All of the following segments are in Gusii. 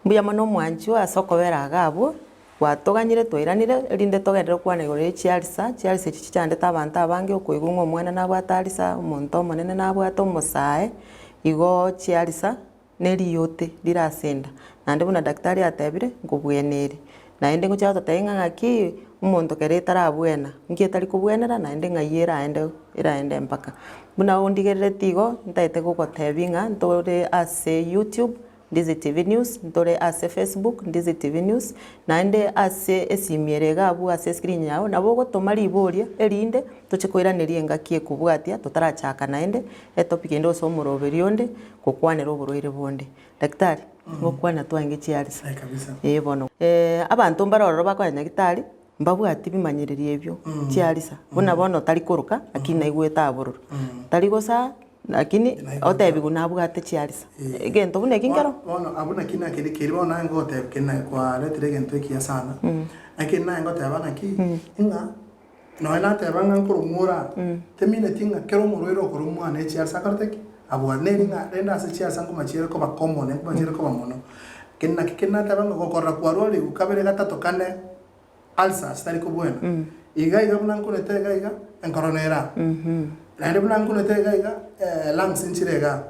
Mbuya mono omwanchwa ase okobera iga abwo, gwatoganyire twairanire erinde togenderere gokwana igoro ye chiarisa, chiarisa echi chichandete abanto abange okoigwa ng'a omwana nabwate arisa, omonto omonene nabwate omosae, igo chiarisa ne riyote rire ase enda. Naende buna daktari atebire, nkobwena ere. Naende ngochia gototebia ng'a ng'aki, omonto kere etarabwena, nki etari kobwenera naende ng'ai eraende eraende mpaka. Buna ondigereretie igo, ntagete gogotebia ng'a ntore ase YouTube, Ndizi TV News, ntore ase Facebook, Ndizi TV News, naende ase esimi ere iga abwo ase escreen yao, nabo ogotoma riboria erinde toche koiraneria engaki ekobwatia totarachaka naende etopic ende gose omoroberio onde gokwanera oborwaire bonde. Daktari, ngokwana twange chiarisa. Eh, kabisa. Ee bono. Abanto mbare ororo bakonya nyagetari, mbabwati bimanyererio ebio chiarisa, buna bono tari koroka lakini naigwete abororo, tari gosaa lakini otebigwe nabwate chiarisa. Egento buna eki nkero. Bono abwo naki nakeri keri bono naye ngoteba keri naye kwaretire egento ekiya sana, lakini naye ngoteba naki, ng'a Nonya nateba ng'a nkoromwa ore aa, temineti ng'a kera omorwaire okoromwa ne chiarsa akorete ki? Abwate. Neri ng'a rende ase chiarsa nkomachiere koba common, nkomachiere koba mono. Kende naki kende nateba ng'a gokorora kwarwarigwe kabere gatato kane ulcers tari kobwena. Iga iga buna nkunete iga iga, enkoro nere aa. Naende buna nkunete iga iga, lungs nchire igaa,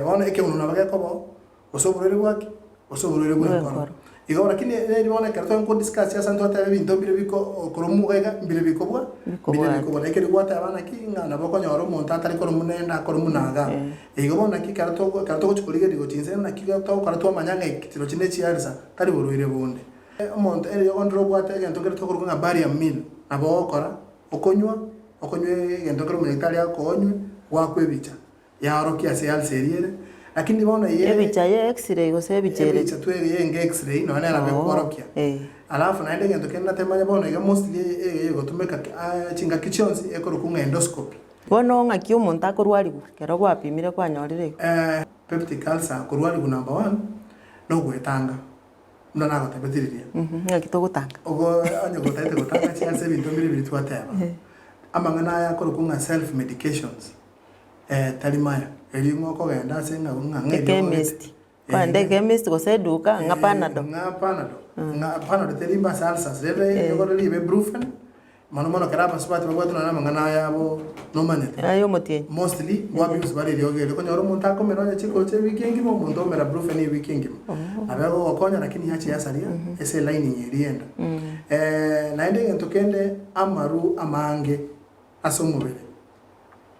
bono ekeunu nabo gekoba oo. gose oborwaire bwa ki? Gose oborwaire bw'enkoro. Igo lakini eri bono ekero tore kodiscuss ase twateba ebinto mbire biko okoromwa iga iga mbire bikobua mbire bikobua. Ekeri gwateba naki ng'a nabo okonyora omonto atari koromwa naende akoromwa na igaa. Igo bono naki ekero togo ekero togochia korigereria gochia inse naki togokora twamanya ng'a eki chirochio ne chiarisa tari borwaire bonde. Omonto eriogo ndire obwate egento kere tokoroka ng'a barium meal nabo ogokora okonywa okonywa egento kere omonyagitari agokoa onywe gwakwa ebicha. Yaorokia ase ealsa eria ere. Lakini bono eye. Ebicha ye X-ray gose ebicha ere. Ebicha tu eye enge X-ray nonya nere nabo Oo, ekworokia. eh. Alafu naende egento kende natemanye bono iga mostly eye egotumeka chingaki chionsi ekorokwa ng'a endoscopy. Bono ng'aki omonto akorwarigwa ekero gwapimire kwanyorire igo? Peptic ulcer korwarigwa number one, nogoetanga buna nagotebeti riria. Ng'aki togotanga? Ogo onye gotagete gotanga chialsa ebinto mbire biria twateba. Amang'ana aya akorokwa ng'a self medications. Eh, tari maya. Erio ng'a okogenda ase ng'a ng'a ng'a eriogo gete. Echemist. Kwagenda echemist gose eduka ng'a panado. Ng'a panado. Ng'a panado teri mbe ase ulcers, rende eriogo ribe brufen, mono mono ekero abasubati babwate nonye na amang'ana aya abo nomanyete. Aya omotienyi. Mostly, ngo abuse bare eriogo erio. Okonyora omonto akomera onye chikocha ewiki engima, omonto omera brufen ewiki engima. Nabo egogokonya lakini yacha yasaria ase elining eria enda. Naende egento kende, amaru amange ase omobere.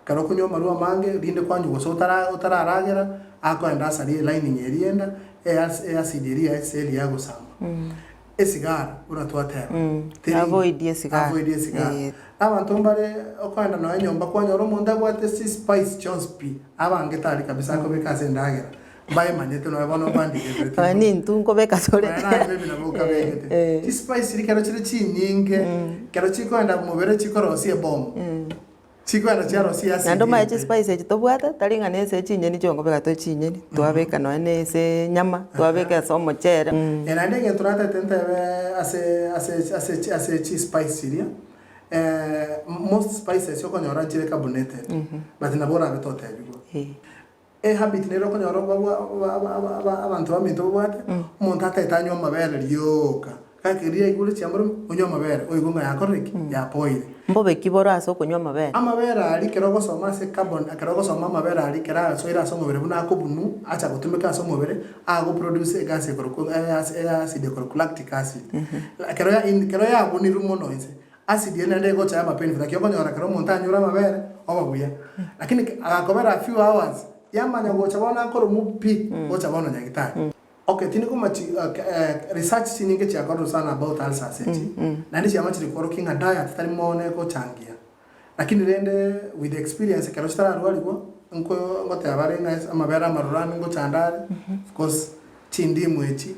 Ekero okonywa amarwa amange, rinde kwanywa gose otara otararagera, akoenda asarie elining eria enda, eas eacid eria ase eria yagosamba. Esigara, buna twateba, teri Avoid esigara. avoid esigara. Eh. Abanto mbare okoenda nonya nyomba kwanyora omonto abwate chispice chionsi pi, abange tari kabisa akobeka ase endagera, mbayemanyete nonya bono mbandigerereti Nonya nintwe nkobeka tore. Nonya naye maybe nabo okabegete. Eh. Chispice chiria ekero chire chinyinge, ekero chikoenda mobere chikorosia ebomu. Chikwena chiarosia ase Naende omanye erieta. chispice echi tobwate, tari ng'a nese chinyeni chiongo beka toe chinyeni, twabeka nonya na ase enyama, twabeka ase omochere. Eh, naende egento natagete ntebe ase ase ase ase chispice chiria, eh, most spices okonyora nchire carbonated, but nabo orabe totebigwa. Eh. Ehabit nere okonyora abanto baminto babwate, omonto atagete anywe amabere rioka, gaki riria aigure chiamboro onywe amabere, oigwe ng'a yakorire ki? Yapoire. Mbobe ki bore ase okonywa amabere? Amabere aria ekero ogosoma ase carbon, ekero ogosoma amabere aria ekero asoire ase omobere buna akobunu, acha gotumeka ase omobere, agoproduce egasi ekorokwa eacid ekorokwa lactic acid. Ekero ya ekero yabunirwe mono inse, Acid eye naende egocha yaba painful naki okonyora ekero omonto anyure amabere oba buya. Lakini agakobera a few hours yamanya gocha bono akoromwa pi gocha bono nyagitari. Okay tindi komachi research chinyinge chiakorire sana about ulcers echi naende chiamachire kworokia ng'a diet tari mono egochangia. Lakini rende with experience ekero chitararwarigwa nko ngoteba are ng'a amabere amaruranu ngochanda are of course chindimu echi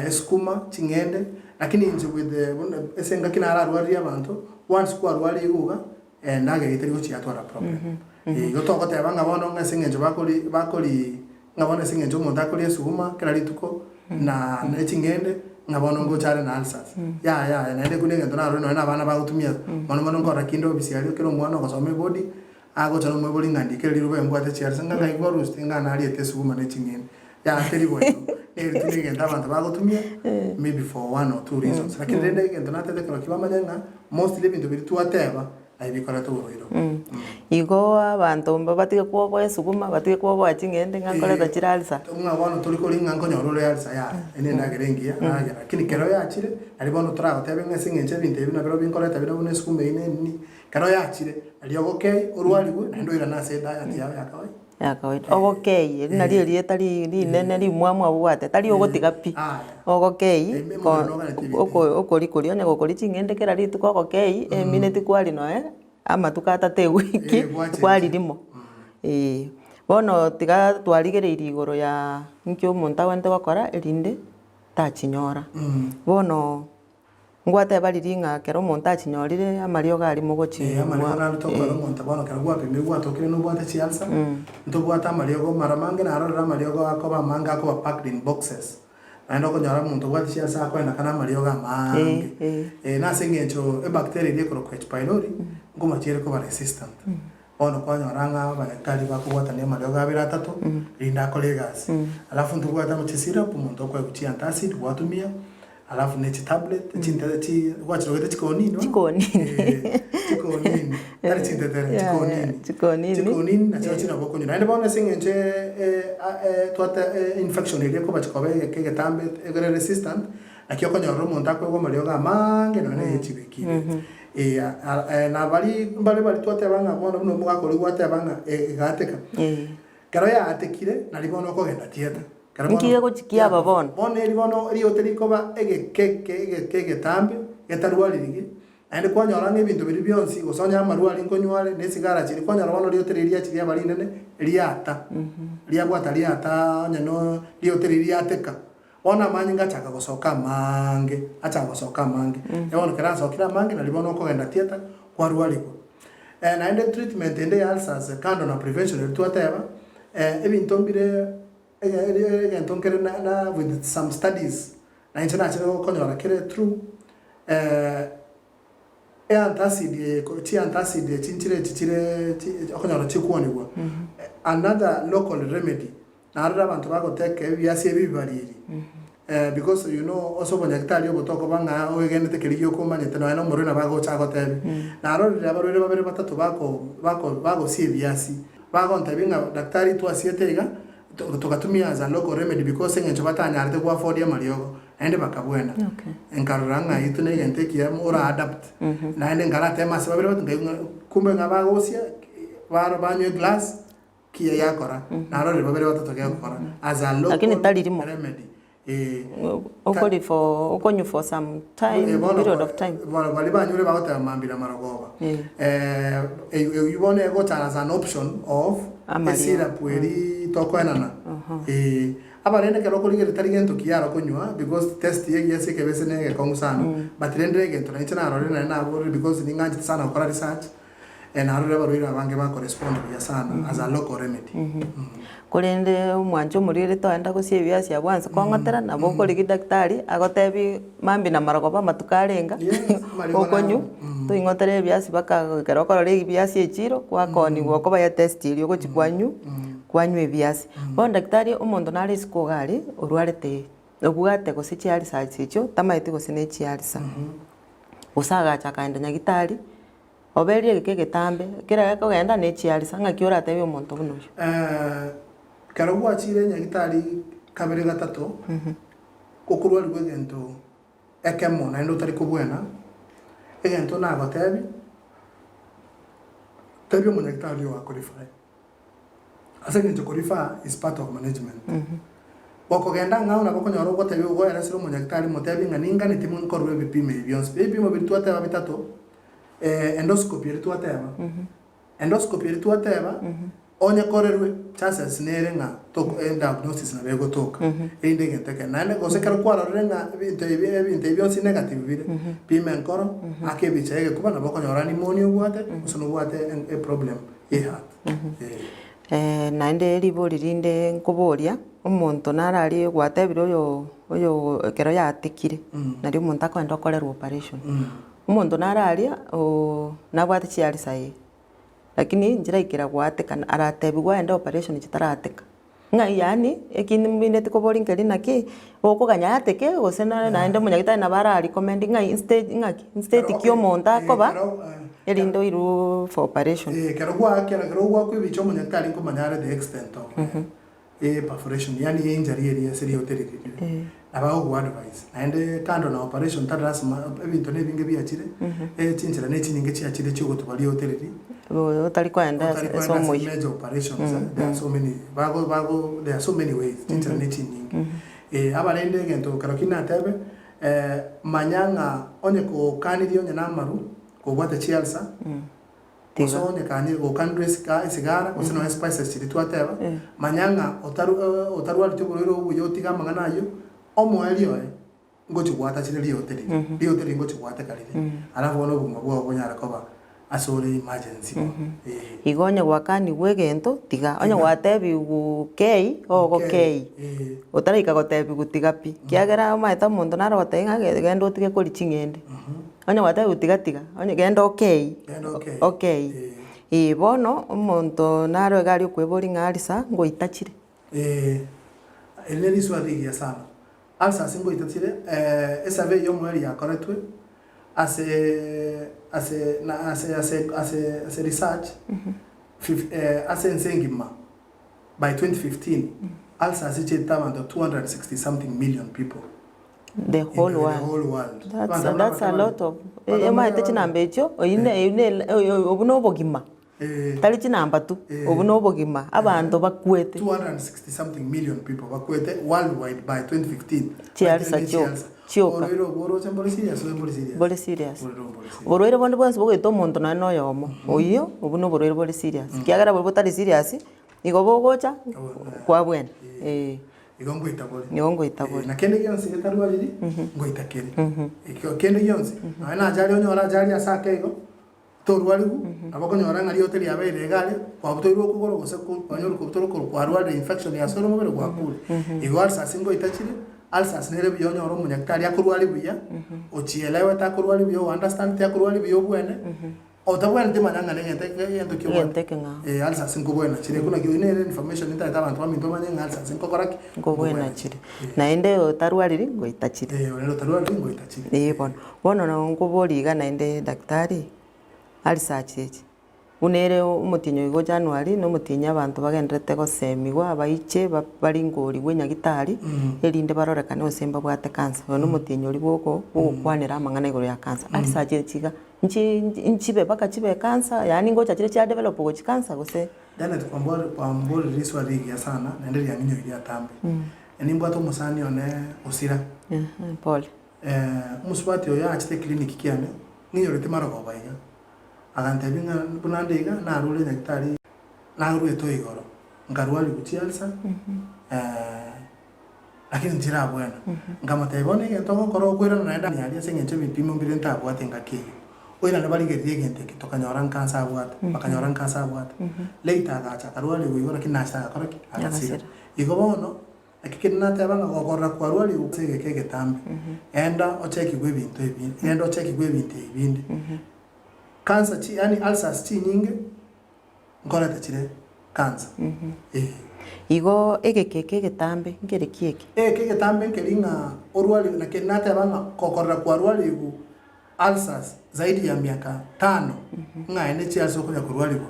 esukuma, ching'ende, lakini inche with the buna ase engaki nararwaririe abanto, once kwarwaririe iga iga, endagera eyio teri gochia yatwara problem. Igo togoteba ng'a bono ng'a ase eng'encho bakori bakori ng'a bono ase eng'encho omonto akoria esuguma kera rituko, na na eching'ende, ng'a bono ngocha are na ulcers. Yaya yaya, naende ekio na egento narorire nonye na abana bagotumia, mono mono nkorora kinde obisi aria kera omwana ogosoma ebodi, Agocha nomoibori ng'a ndikere riroba embwate chiarese, ng'a ngaigwa rosti ng'a nariete esuguma ne ching'eni. Yaya teri boigo. Eri tu negento abanto bagotumia maybe for one or two reasons. Lakini rende egento natete ekero ki bamanye ng'a mostly ebinto biria twateba naye bikoreta oborwaire obo. Igo abanto mbabatige kwoboa esuguma, batige kwoboa ching'ende ng'a nkoreta chire alsa. Ng'a bono tori koria ng'a nkonyora ore alsa yaya, eye ne endagera engiya nagera. Lakini kero yachire, nari bono toragotebe ng'a ase eng'encho ebinto ebi nabirobio binkoreta bire buna esukuma eyio ne nini, kero yachire, nari ogokei, orwarigwe, naende oirane ase ediet yao ya kawaida. Ya kawaida. Ogokei, eri nario erieta ri rinene rimwamu abwo obwate, tari ogotiga pi. Ogokei, ko oko okori koria onye gokoria ching'ende kera rituko ogokei, emineti kwari noe amatuko atato ewiki, kwari rimo eh. Bono tiga twarigereirie igoro ya nki omonto abwenerete gokora erinde tachinyora. Bono ngwateba riria ng'a ekero omonto achinyorire amariogo aria mogochi Eh, amariogo naro tokora omonto bono ekero gwapimire gwatokire nobwate chialsa, ntobwate amariogo mara mange narorire amariogo akoba amange akoba packed in boxes. Naende okonyora omonto obwate chialsa akoenda kare amariogo amaange. Eh, nase eng'encho ebacteria eria ekorokwa H pylori, nkomache ere koba resistant. Bono kwanyora ng'a abanyagitari bakobwatania amariogo abere atato, rinde akore egasi. Alafu ntobwate amo chisyrup omonto okoegwa chiantacid gwatumia, alafu ne chitablet, chintere chi gwachirogete chikonini bono? Chikonini. Eh, chikonini, tari chintetere, Yeah, chikonini. chikonini. Chikonini nachio chire nabo okonywa. Naende bono ase eng'encho twate infection eria ekoba chikoba egeka egetambe egere resistant, naki okonyorora omonto akoegwa amariogo amaange nonya na echibekire. Na baria mbare baria twateba ng'a bono buna omogaka oria gwateba ng'a egaateka. Ekero yaatekire, nario bono okogenda theatre. Ekero bono Nki gegochi kiaba bono? Bono eri bono riote rikoba egeke eke egeke egetambe, getarwariri, naende kwanyora ng'a ebinto biria bionsi, gose onye amarwa aria nkonywa are, na esigara chiria, kwanyora bono riote riria riachire riaba rinene, riata, riabwata riata onye no riote riria riateka. Bono amanyinga achaka gosoka amaange, achaka gosoka amange. E bono ekero asokire amange nario bono okogenda theatre kwarwarigwa. Naende treatment ende ya ulcers kando na prevention eria twateba, ebinto mbire ege egento nkere na na with some studies, na inche nachire konyora kere true, Eantacid eye ko chiantacid echi nchire echi chire chi okonyora chikwanigwa. Another local remedy, narore abanto bagoteka ebiasi ebi bibariri because you know ase obonyagitari obo tokoba ng'a oegenete keria gioka omanyete nonya na omorwaire nabo agocha agotebi. Narorire abarwaire babere batato bako bako bagosia ebiasi, bagontebia ng'a daktari twasiete iga, togatumia as a local remedy because eng'encho batanyarete go afford amariogo, naende bakabwena. Nkarora ng'a intwe na egento ekiya ora adapt, naende nkaratema ase babere bato nkaigwa ng'a kumbe ng'a bagosia, baro banywa eglass, kiya yakora, narorire babere batato gegokora as a local Lakini tari rimo. remedy eh. Okori for okonywa for some time, period of time. Bono baria banyure bagoteba mambia na marogoba. Eyio bono egocha as an option of Amariogo. esirapu eria tokoenana. Abarende ekero okorigereria tari gento kiya aro konywa because test ya egiasi ekebese ne egekong'u sana, but rende egento na inche narorire naende naborire because ning'anchete sana gokora research, narorire abarwaire abange bakorespond buya sana as a local remedy. Korende omwancho omorwaire toenda gosia ebiasi abwo anse kong'otera, nabo okorigia daktari agotebi mambia na marogoba amatuko arenga, Yes, amariogo okonywa, naro. toing'otere ebiasi mpaka ekero okorora ebiasi echiro, kwakoniwa okoba ya test eria ogochi kwanywa, kwanywa ebiasi. Bono daktari omonto nare isiko iga aria, orwarete obwate gose chialsas echio, tamaeti gose ne chialsa, gose agacha akaenda nyagetari, Oberie egeka egetambe, kera gekogenda ne chiarisa, ng'aki oratebie omonto buna oyio? Ekero gwachire nyagitari kabere gatato, okorwarigwa egento ekemo naende otari kobwena, egento nagotebie, tebia omonyagitari ogo akorefer. Ase eng'encho korefer is part of management. Gokogenda ang'ao nabo okonyora ogotebia ogoeresera omonyagitari motebie ng'a ninganeti nkorwe ebipimo ebi bionsi. Ebipimo biria twateba bitato, endoscopy eria twateba, endoscopy eria twateba, onye korerwe chances nere ng'a toko ediagnosis nabo egotoka, erinde egento ekero. Naende gose ekero kwarorire ng'a ebinto ebi ebinto ebi bionsi negative bire, pima enkoro, aka ebicha ya egekuba nabo okonyora pneumonia obwate, gose nobwate eproblem ye heart. Naende ribori rinde nkoboria, omonto naro aria gwatebire oyo oyo ekero yatekire, nario omonto akogenda okorerwa operation. Omonto naro aria oo nabwate chiarisa ee, lakini nchiraikera goatekana, aratebiwa aende operation chitarateka. Ng'a yaani ekindi mbineti kobori nkeri naki, okoganya yateke gose nare naende omonyagitari nabo ara recommend ng'a instead ng'aki instead ki omonto akoba erinde oirwe for operation. Ekero gwaakera ekero ogwakwa ebicha omonyagitari nkomanya are the extent of perforation yaani einjury eria ase riote riria rire nabo agokoa advice naende kando na operation tari lasima ebinto na ebinge biachire chinchera na echinyinge chiachire chiogotuba riote riria Otari koenda otari ase koenda ase omoyio. major operations there are so many bago bago there are so many ways chinchera na echinyinge abarende egento ekero ki natebe manya ng'a onye kokanirie onye na amaru kobwate chialsa Gose Tiga. onye kanyire gokanirwe esika esigara gose nonya spices chiria twateba, manya ng'a otaru otarwareti oborwaire obo buya otige amang'ana ayio, omoerio oye ngochi goata chire riote riria, riote riria ngochi goateka rire, alafu bono obogima bwao bonyare koba ase ore emergency bono, eh. Igo onye gwakanigwe egento, tiga. Onye Tiga. gwatebiwu kei, ogokei. Eh. Otaraika gotebiwu tiga pi. Kiagera omanyete omonto naro ogotebia ng'a ge genda otige koria ching'ende. Onye gwatebigwe tiga tiga, onye genda okei, Genda okei. okei. Eh. Eeh bono, omonto naro iga aria okoeboria ng'a alisa ngoitachire. Eeh, eri ne riswali rigiya sana. Ulcers ngoitachire, esurvey y'omoerio yakoretwe ase ase na ase ase ase ase research, fif ase ense engima by 2015, ulcers chiaitete abanto 260 something million people. The whole In the world. whole world. That's, Abanto that's a abake lot of Abanto omanyete abake chinamba echio oyio ne eyio ne obwo na obogima Eh. tari chinamba tu Eh. obwo na obogima abanto bakwete 260 something million people bakwete worldwide by 2015. Chialsa Baetire chioka, chialsa. chioka. Oborwaire obwo oroche mbore serious gose mbore serious? Bore serious. Oborwaire obwo mbore serious. Oborwaire bonde bwensi bogoeta omonto nonya na oyomo, oyio obwo na oborwaire bore serious. Ekiagera boria botari serious, nigo bogocha kwabwena eh. Igo ngoita bore. Nigo ngoita bore. Na kende gionsi getarwariri, ngoita kere. Ekio kende gionsi, nonya na ajali onyore ajali ase ake igo, torwariwu, nabo okonyora ng'a riote riabeire iga aria, kwabutoirwe okogoro gose kwanyorwa kobutorwa okogoro kwarwarire infection yasoire omobere gwakure. Igo ulcers ngoita chire, ulcers nere buya onyore omonyagitari akorwaria buya, ochielewete akorwaria buya o understand akorwaria buya obwene. Otabwenereti manya ng'a negento eke egento ki'obwate. Egento ekeng'ao. Eh, ulcers nkobwena chire. Ekio nakio nere information ntaete abanto baminto bamanye ng'a ulcers nkokora ki? Nkobwena chire. Naende otarwariri ngoita chire. Eh, naende otarwariri ngoita chire. Eh bono. Bono nkoboria iga naende daktari, ulcers echi, buna ere omotienyi oyo igo January, na omotienyi abanto bagendererete gosemigwa abaiche ba baringorigwe nyagitari, erinde barorekane gose mbabwate cancer. Oyo na omotienyi oria bwoko bwogokwanera amang'ana igoro ya cancer. Ulcers echi iga. Nchi nchibe mpaka chibe cancer, yaani ngocha chire chia develop gochia cancer gose? Janet kwambori kwamborire riswali rigiya sana naende riang'inyoirie atambe. Nimbwate omosani one Osira. Pole. Omosubati oyo achete eclinic kiane, ng'inyorete marogoba iga. Agantebia ng'a buna nde iga narure nyagetari naruete oigoro, nkarwarigwa chialsa. Lakini nchirabwena. Nkamotebia, Bono egento ogokora okoirana naende aria ase engencho ebipimo mbire ntabwate engaki eyio. Oirane barigererie egento eke, tokanyora nkansa abwate, bakanyora nkansa abwate. Later agacha akarwarigwa igo lakini nachete agakora ki? Agasira. Igo bono, eki kende nateba ng'a gokorora kwarwarigwe ase egeka egetambe, genda ochekigwe ebinto ebi, genda ochekigwe ebinto ebi binde. Cancer chi yaani ulcers chinyinge. Nkorete chire cancer eh. Igo egeka eke egetambe nkere ki eke? Egeka egetambe nkeri ng'a orwari naki nateba ng'a kokorera kwarwarigwe ulcers zaidi ya miaka tano ng'a aye ne chiulcer okonya korwarigwa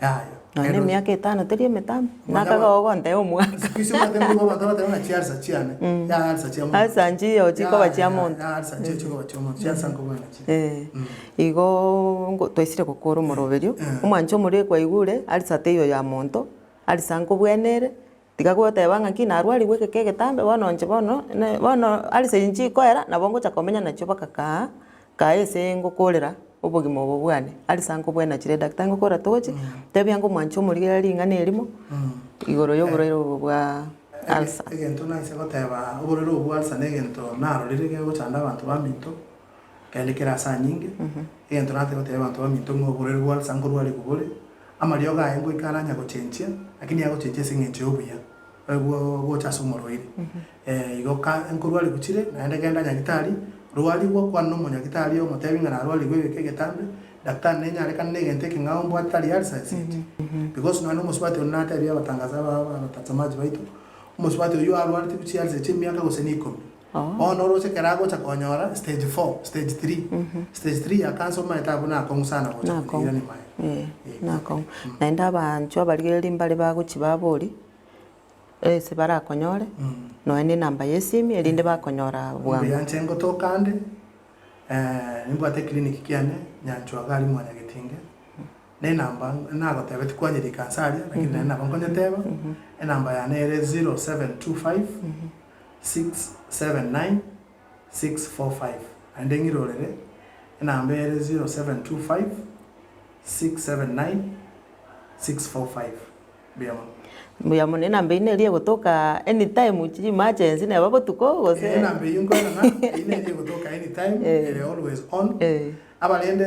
yaya. Nonya na emiaka etano teri emetambe, nakaga ogontebia omwaka. Siku hizi omanyete nkoigwa abanto bagoteba ng'a chiulcer chiane, yaya ulcer chia monto. Ulcer nchiyo chikoba chia monto. Yaya ulcer nchiyo chikoba chia omonto, chiulcer nkobwena chire. Igo ngo twaisire gokora omoroberio, omwancho omoria kwaigure alisa teiyo ya monto, alisa nkobwenere, tiga goteba ng'aki narwarigwe egeka egetambe bono inche bono ne bono alisa echi nchikoera nabo ngocha komenya nachio mpaka kaa kaa ase ngokorera obogima obo bwane, alisa nkobwena chire daktari ngokora togochi, tebia ngomwancha omorigereria ring'ana erimo, igoro ya oborwaire obo bwa alsa. Egento naise goteba oborwaire obo bwa alsa na egento narorire gegochanda abanto baminto. Kende kere ase anyinge, egento natebe gotebia abanto baminto ng'a oborwaire bwa ulcer nkorwarigwa bore, amariogo aye ngoika aranya gochenchia, lakini agochenchia ase eng'encho ya obuya bwocha ase omorwaire. Igo ka nkorwarigwa chire, naende genda nyagitari, rwarigwa, kwana na omonyagitari omotebi ng'a narwarigwe egeka egetambe. Daktari nenyarekane na egento ekeng'ao mbwate tari ulcers echi. Because nonya na omosubati onde natebie abatangaza aba abatazamaji baito, omosubati oyio arwarete chiulcers chia emiaka gose na ikomi. Bono oroche ekero agocha konyora stage four, stage three, stage three ya cancer omanyete abwo nakong'u sana gocha Nakong'u. koirania maega. Eh, nakong'u. Naende abanchwa abarigereria mbare bagochia baborie, ase barakonyore, nonya na enamba ya esimi erinde bakonyora bwango. Mbuya inche ngotoka ande, nimbwate eclinic kiane Nyanchwa iga aria Mwanyagetinge, na enamba nagotebetie kwanyerika nse aria, lakini naende nabo nkonyeteba, enamba yane ere 0725 679 645, naende ng'irorere, enamba ere 0725 679 645. Mbuya mono. Mbuya mono, enamba eyio neri egotoka anytime chi emergency neba botuko gose. Enamba eyio nkoenana, eyio neri egotoka anytime, ere always on. Aba rende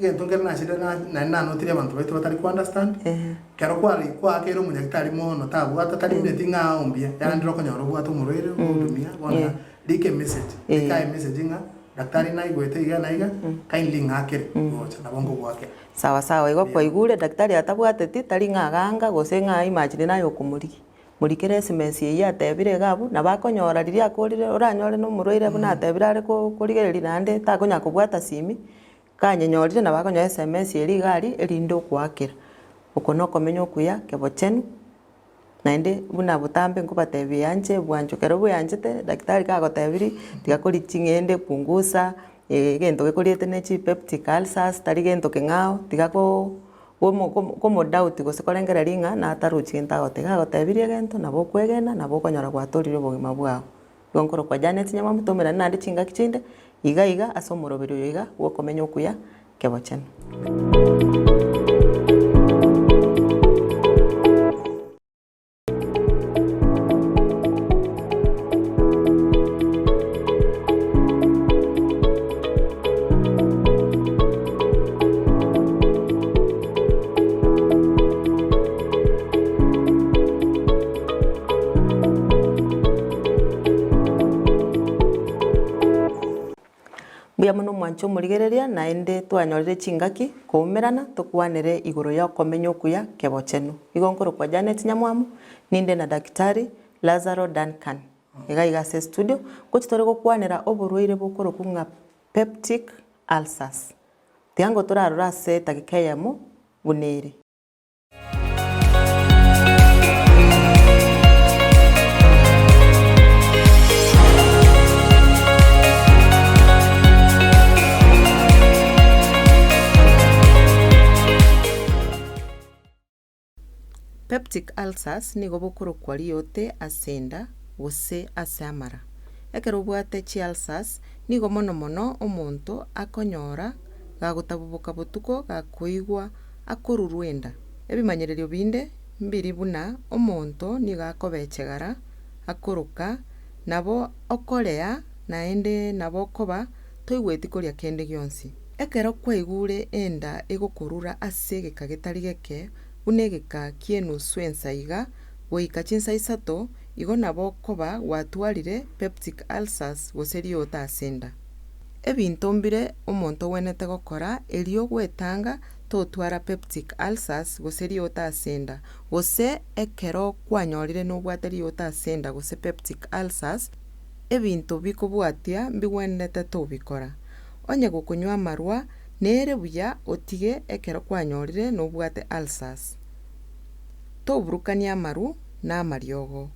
egento nkere nachire na naende nanotire abanto baito batari ko understand, ekero kware kwaakera omonyagitari mono tabwata tari mineti ng'a aombia, yarandire okonyora obwate omorwaire ogohudumia bono iga, rika emessage, rika emessage ng'a daktari naigwete iga na iga, kindly ng'akere gocha nabo nkogoakera. Sawa sawa, igo kwaigure daktari atabwateti tari ng'a aganga gose ng'a imagine naye okomorigia. Morikere esimesi eyio atebire iga abwo, nabo akonyora riria akorire oranyore na omorwaire buna atebire are ko korigereria naende takonya kobwata simi, kanyenyorire nabo akonyora esemesi eria iga aria erinde okoakera. Oko na okomenya okuya kebochenu, naende buna botambe nkobatebia eanche bwancho ekero bweanchete daktari kagotebirie tiga koria ching'ende pungusa, egento gekoriete ne chipeptic ulcers tari gento keng'ao tiga koo komo komodoubt gose korengereria ng'a natarochi gento agoteba. Iga agotebirie egento nabo okwegena nabo okonyora gwatorire obogima bwao. Igo nkorokwa Janet Nyamwamu tomerane naende chingaki chinde iga iga ase omoroberi oyo iga bwa okomenya okuya kebochenu. Mbuya mono mwanche omorigereria, naende twanyorire chingaki koumerana tokwanere igoro y'okomenya okuya kebochenu. Igo nkorokwa Janet Nyamwamu, ninde na Daktari Lazaro Duncan iga iga ase estudio, ngochi tore gokwanera oborwaire bokorokwa ng'a peptic ulcers. Tiga ngo torarore ase edageka eyemo buna ere. Peptic ulcers nigo bokorokwa riote ase enda gose ase amara. Ekero obwate chiulcers nigo mono mono omonto akonyora gagotabuboka botuko gakoigwa akorurwa enda. Ebimanyererio binde mbiri buna omonto nigo akobechegara, akoroka, nabo okorea naende nabo okoba toigweti koria kende gionsi. Ekero kwaigure enda egokorura ase egeka getari geke, buna egeka ki'enusu ensa iga, goika chinsa isato, igo nabo okoba gwatwarire peptic ulcers gose riota ase enda. Ebinto mbire omonto ogwenerete gokora erio gwetanga totwara peptic ulcers gose riota ase enda, gose ekero kwanyorire nobwate riota ase enda gose peptic ulcers, ebinto bikobwatia mbigwenerete tobikora. Onye gokonywa amarwa, nere buya otige ekero kwanyorire nobwate ulcers. Toburukania amaru na amariogo.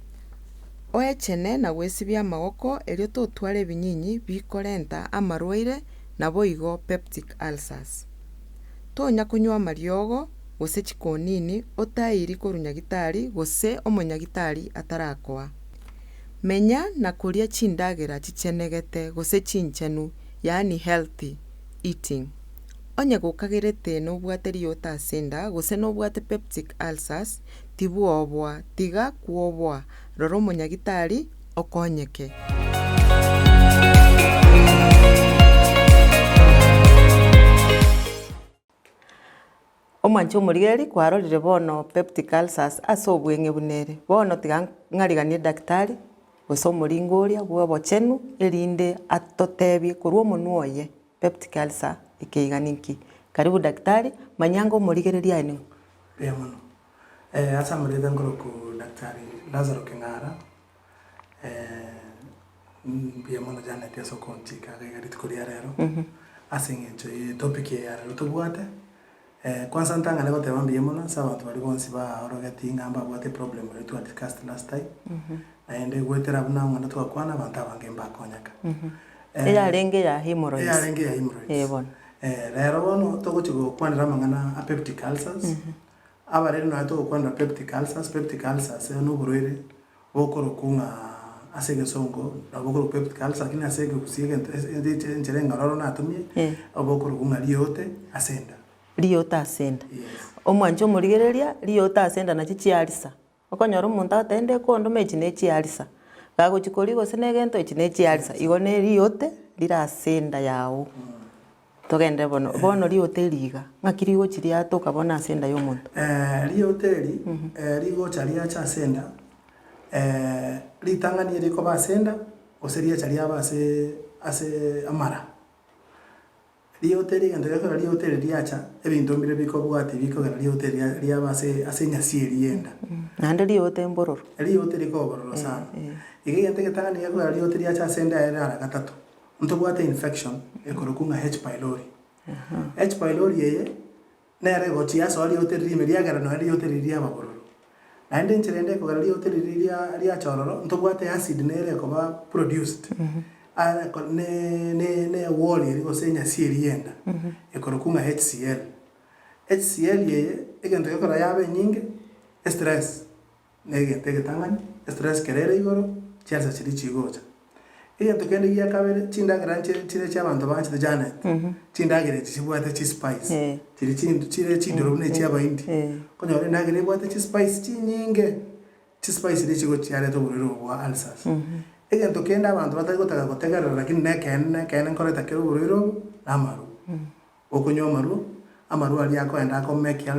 Oechene na gwesibia amagoko erio totware ebinyinyi bikorenta amarwaire naboigo peptic ulcers. Tonya konywa amariogo gose chikonini otairi korwa nyagitari gose omonyagitari atarakoa. Menya na koria chindagera chichenegete gose chinchenu yaani healthy eating. Onye gokagerete nobwate riota ase enda gose nobwate peptic ulcers, tibwoboa, tiga kwoboa, rora omonyagitari okonyeke. Omwanche omorigereria kwarorire bono peptic ulcers ase obweng'e buna ere. Bono tiga ng'ariganie daktari gose omoringo oria bwa obochenu erinde atotebie korwa omonwa oye peptic ulcer ekeiga ninki. Karibu daktari, manya anga omorigereria aye ning'o? Mbuya mono. Ase amarieta nkoroku Daktari Lazaro King'ara, mbuya mono Janet ase okonchika iga iga rituko ria rero, ase eng'encho ye etopic eye ya rero tobwate. Kwanza ntang'ane goteba mbuya mono ase abanto baria bonsi baorogeti ng'a mbabwate eproblem eria twa discussed last time, naende goetera buna amang'ana twakwana abanto abange mbakonyeka. Eyarenge ya hemorrhoids. Eyarenge ya hemorrhoids. Eh bono. Rero bono togochia gokwanera amang'ana a peptic ulcers, abareri nonya togokwanera peptic ulcers, peptic ulcers eye noborwaire bokorokwa ng'a ase egesongo nabo bokorokwa peptic ulcer lakini ase ekegusii egento enchera eng'ororo natumie, bokorokwa ng'a riote ase enda. Riote ase enda. Yes. Omwanche omorigereria, riote ase enda nachi chiarisa. Okonyora omonto agoteba inde ekondoma echi ne chiarisa, gagochia koria gose na egento echi ne chiarisa, igo ne riote rire ase enda yago. Togende bono, bono riote eri iga, ng'aki rigochi riatoka bono ase enda ya omonto? Riote eri, rigocha riacha ase enda, ritang'ani erikoba ase enda, gose riacha riaba ase ase amara. Riote eri egento gekogera riote eri riacha, ebinto mbire bikobwatia bikogera riote eri ria riaba ase ase enyasi eria y'enda. Naende riote mbororo. Riote rikoba bororo sana. Iga egento egetang'ani gekogera riote riacha ase enda ere ara gatato, ntobwate infection ekorokwa ng'a H pylori. H pylori eye, Nere egochia asoa riote riria ime riagera nonya riote riria riaba bororo. Naende enchera ende ekogera riote riria ria riacha ororo, ntobwate acid nere ekoba produced are ko ne ne ne ewall eria gose enyasi eria y'enda ekorokwa ng'a HCL. HCL eye, egento gekogera yaba enyinge, estress. Negento egetang'ani, estress kera ere igoro, chiansa chiria chigocha. Egento kende gia kabere, chindagera nche chire chia abanto banchete Janet, chindagera echi chibwate chispice, chiria chinto chire chindoro buna echia abaindi, okonyora endagera ebwate chispice chinyinge, chispice chiria chigochi chiareta oborwaire obo bwa ulcers. Egento kende abanto batari gotaka gotegerera lakini nekeene nekeene nkoreta kere oborwaire obo, na amarwa. Okonywa amarwa, amarwa aria akoenda akomekia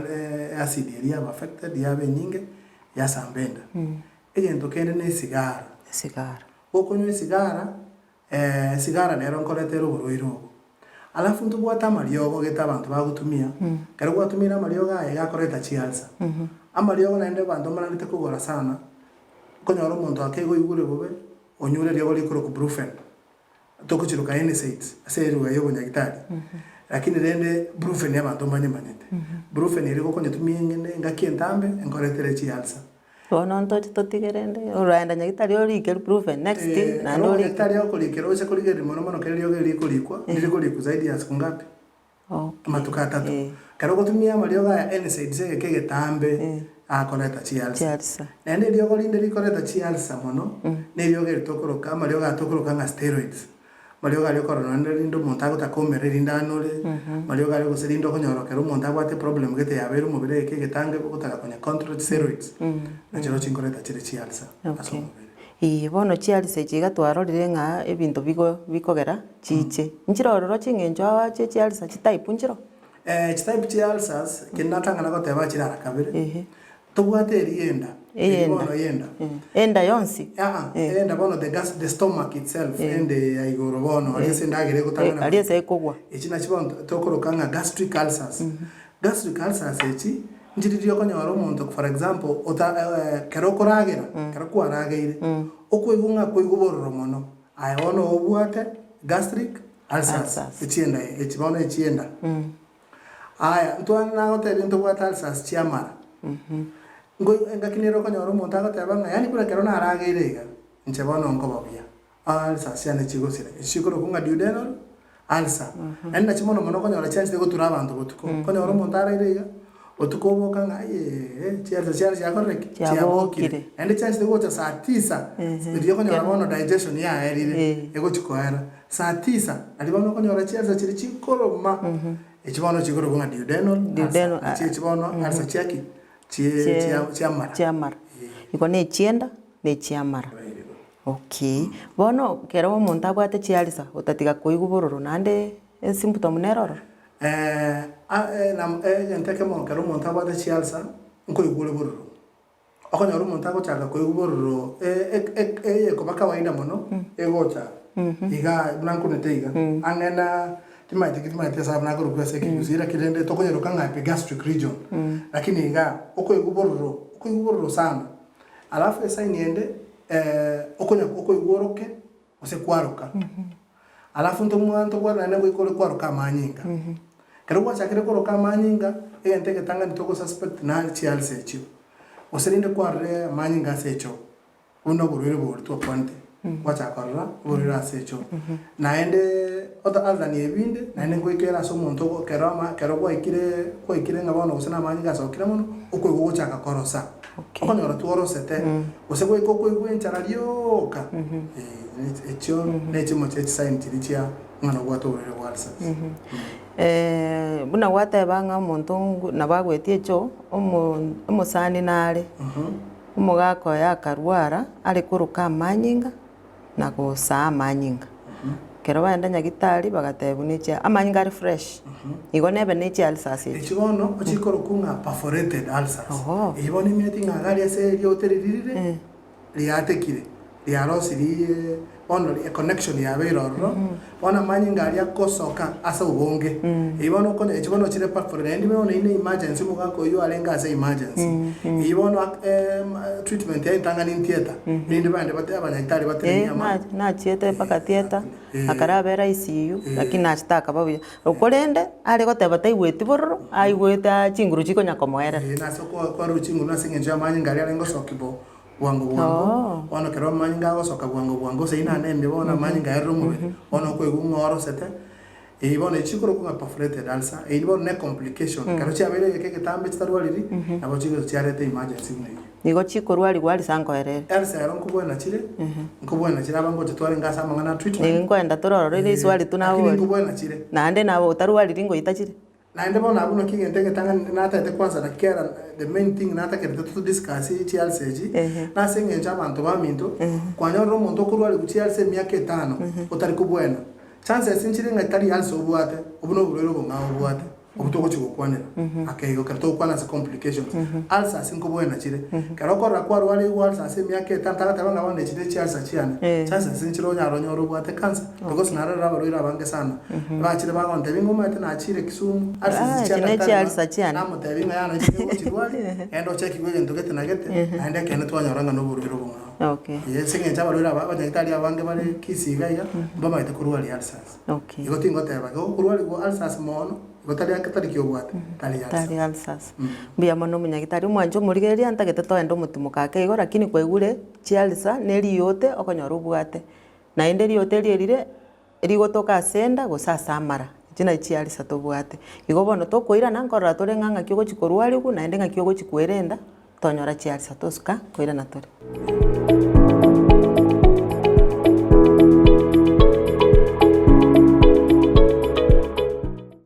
acid eria yaba affected yaba enyinge, yasamba enda. Egento kende na esigara. Esigara. Gokonywa esigara, esigara nero nkoretera oborwaire obo. Alafu ntobwate amariogo gete abanto bagotumia, ekero gwatumire amariogo aya iga akoreta chiulcer. Amariogo naende abanto mbanarete kogora sana, okonyora omonto akegoigure bobe, onyure eriogo rikorokwa brufen. Togochiroka NSAIDs ase eruga ya obonyagitari, lakini rende Brufen abanto mbanyemanyete. Brufen eria gokonyetumia eng'ende engaki entambe enkoretere chiulcer. Bono ntoche totige rende, oraenda nyagitari orike Brufen next naende Ekero orike. omonyagitari agokorikera oche korigereria mono mono kera eriogo erio rikorikwa, ndirikorikwa zaidi ya siku ngapi? Okay. Amatuko atato. Eh. Ekero ogotumia amariogo aya NSAIDs egeka egetambe, akoreta chiulcer. Chiulcer. Naende eriogo rinde rikoreta chiulcer mono, neriogo eri tokoroka, amariogo aya tokoroka ng'a steroids. Amariogo aria okorora naende rinde omonto agotaka omere rinde anore, amariogo aria gose rinde okonyora ekero omonto abwate eproblem gete yabeire omobere egeka egetange ogotaka konya control steroids, nachio chinkoreta chire chiulcer ase Okay. omobere. Eeh bono chiulcer echi iga twarorire ng'a ebinto bigo bikogera chiche. Nchire ororo ching'encho aa chie chiulcer chitype nchire oo? Chitype chia ulcers, ekero natang'ana goteba chire ara kabere, Ehe. tobwate eria enda, eria Eyenda. bono eyenda. Enda yonsi? Aa, enda bono the gas the stomach itself, enda eye ya igoro bono, aria ase endagera egotang'ana Aria ase ekogwa. Echi nachio bono tokoroka ng'a gastric ulcers. Gastric ulcers echi, nchiriria okonyora omonto for example, ota ekero okoragera, ekero kwarageire, okoigwa ng'a koigwa bororo mono, Aye bono obwate gastric ulcers, Ulcers. echienda echi bono echienda. Aya, ntwane nagotebia ntobwate ulcers chiamara. Nkoi engaki nere okonyora omonto agoteba ng'a yaani buna ekero narageire iga, inche bono nkoba buya, ulcers chiane chigosira. Echi chikorokwa ng'a duodenal ulcer. Naende nachi mono mono okonyora chianchete gotura abanto botuko. Okonyora omonto araire iga, botuko oboka ng'a ayeeh, chiulcer chiane chiakorire ki? Chiabokire. Naende chianchete gocha saa tisa, riria okonyora bono digestion yaerire, egochi koera. Saa tisa, nario bono okonyora chiulcer chiria chikoroma, echi bono chikorokwa ng'a duodenal ulcer. Duodenal, Nachi echi bono ulcer chiaki? Chie chia chiamara. Chiamara. Igo na echienda, na echiamara. Okay, bono ekero omonto abwate chiarisa otatiga koigwa bororo naende esymptom nere ororo? Nam egento ekemo ekero omonto abwate chiarisa, nkoigwa ore bororo. Okonyora omonto agochaka koigwa bororo e- e- eyekoba kawaida mono, egocha igaa buna nkunete iga, ang'e na. Timaeti ki timaeti ase abana akorokwa ase ekegusii lakini rende tokonyeroka ng'a epigastric region. Lakini igaa, okoigwa bororo, okoigwa bororo sana. Alafu esign ende, okonya okoigwa oroke gose kwaroka. Alafu ntomwa ntobwate naende goika ore kwaroka amanyinga. Ekero gwachakire koroka amanyinga, egento egetang'ani togosuspect nare chiulcer echio. Gose rende kwarorire amanyinga ase echoo. Buna oborwaire boria twakwanete, gwachaka korora oborwaire ase echoo. Naende ota other than ebinde, naende ngoika ere ase omonto ogo ekero ama ekero gwaikire gwaikire ng'a bono gose namanyinga asokire mono, okoigwa ogochaka korosa. Okay. Okonyora tworosete, gose goika okoigwa enchara rioka, eh, echio ne chimo chia chisign chiria chia ng'a nobwate oborwaire bwa ulcers. Buna gwateba ng'a omonto ngu nabo agwetie echoo, omo omosani nare. Omogaka oye akarwara are koroka amanyinga na gosaa amanyinga. Ekero baenda nyagitari bagatebiwa ne chia amanyinga are fresh, igo nebe ne chia ulcers echi. Echi bono ochikorokwa ng'a perforated ulcers. Oho. Eyio bono emineti ng'a iga aria ase eriote ririre riatekire, riarosirie bono econnection yabeire ororo, bono amanyinga aria agosoka ase obonge, eyio bono okonya echi bono chire perforated naende bono eyio ne emergency omogaka oyio arenge ase emergency. Eyio bono ak treatment yaye entang'ani ntieta, erinde baende bate abanyagitari baterenie Eh, ama na- nachiete mpaka theatre, Eh. akarabera ICU, Eh. lakini nachete akaba buya. Korende, are goteba taigweti bororo, aigwete aa chinguru chikonya komoerera. Eh, nase okwa kwarure chinguru ase eng'encho y'amanyinga aria arenge gosokia bo bwango bwango, Oo. bono ekero amanyinga agosoka bwango bwango gose inane ime bono amanyinga aerire omobere, bono okoigwa ng'a orosete, eyio bono echi chikorokwa ng'a perforated ulcer, eyio bono ne complication, ekero chiabeire egeka egetambe chitarwariri, nabo chigocha chiareta emergency buna eyio. Nigo chikorwarigwa ase nkoerere. Ulcer ero nkobwena chire, nkobwena chire aba ngocha twarenge ase amang'ana a treatment, Nigo nkoenda tore ororo ere riswali tu lakini nabori. nkobwena chire. Naende nabo otarwariri ngoita chire. Naende bono abwo naki egento egetang'ani natagete kwansa na kera the main thing natakerete to discuss chiulcer echi, nase eng'encho abanto baminto, kwanyorire omonto okorwariwa chiulcer emiaka etano otari kobwena, chances nchire ng'a tari ulcer obwate, obwo na oborwaire obong'ao obwate, obwo togochia gokwanera ake igo ekero togokwana ase complications. Ulcers nkobwena chire, ekero okorora kwarwarigwe ulcer ase emiaka etano tagateba ng'a bono echi ne chiulcer chiane, chances nchire onyare onyore obwate cancer. Because narorire abarwaire abange sana, bachire bagontebia ng'a omanyete nachire Kisumu, ase Ah, chicha echi ne daktari chialisa chiane. namotebia ng'a yano echi nigo chirwari, genda ochekigwe egento gete na gete, naende ekeene twanyora ng'a noborwaire obong'ao. Okay. Ee, ase eng'encho abarwaire aba abanyagitari abange bare Kisii iga iga, mbamaete korwaria ulcers. Okay. Igo tingoteba, igo okorwariwa ulcers mono, igo tari ake tari ki obwate, tari ulcers. Tari ulcers. Mbuya mono omonyagitari, omwanche omorigereria ntagete toende omotimoka ake igo lakini kwaigure chialisa ne riyote okonyora obwate. Naende riote erio rire rigotoka ase enda gose ase amara, echi nachi chiarisa tobwate. Igo bono tokoirana nkorora tore ng'a ng'aki ogochia korwariwa naende ng'aki ogochia kwerenda, tonyora chiarisa tosuka koirana tore.